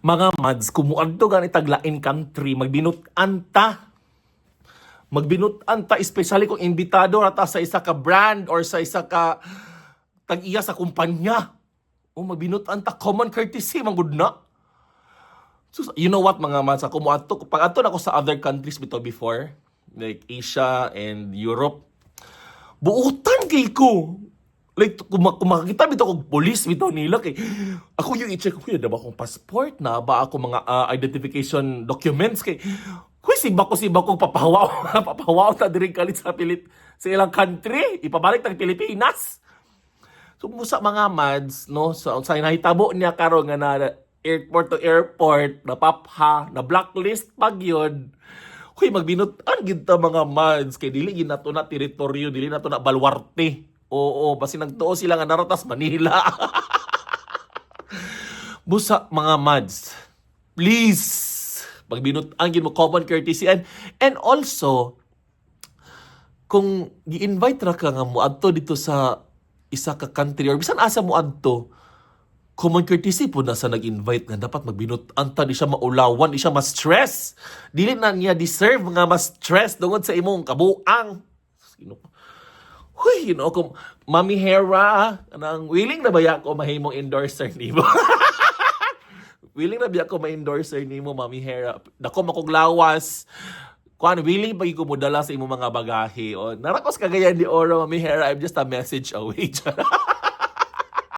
Mga mads, kung muadto gani tag lain country, magbinut-an ta. Magbinut-an ta, especially kung imbitado ra ta sa isa ka brand or sa isa ka tag-iya sa kumpanya. O magbinut-an ta, common courtesy man gud na. So, you know what, mga mads, ako moadto, pag adto na ako sa other countries bitaw before, like Asia and Europe, buutan kay ko. Like, kung makakita bitaw kog police bitaw nila kay ako yung i-check ko na ba akong passport na ba ako mga identification documents kay huy, sibak ko papahawa papahawa ta diri kalit sa pilit sa ilang country, ipabalik tag Pilipinas. So musa, mga mads, no, sa nahitabo niya karon nga na airport to airport, na papha, na blacklist pag yun. Huy, magbinut-an gid ta, mga mads, kay dili gid nato na teritoryo, dili nato na balwarte. Oo, basi nagtuo sila nga naa ra tas Manila. Busa, mga mads, please, magbinut-an gid mo, common courtesy, and also kung gi-invite ra ka nga moadto dito sa isa ka country or bisan asa mo adto, common courtesy po na sa nag-invite nga dapat magbinut-an ta, di siya maulawan, di siya ma-stress. Dili na niya deserve nga ma-stress tungod sa imong kabuang. Sino Huy, kung Mami Hera, anang willing na ba ako mahimong endorser nimo? Willing na ba ako ma-endorser nimo, Mami Hera? Dako makog lawas. Kuan, willing pa ko modala sa imong mga bagahe. O, naa ra kos Cagayan de Oro, Mami Hera, I'm just a message away.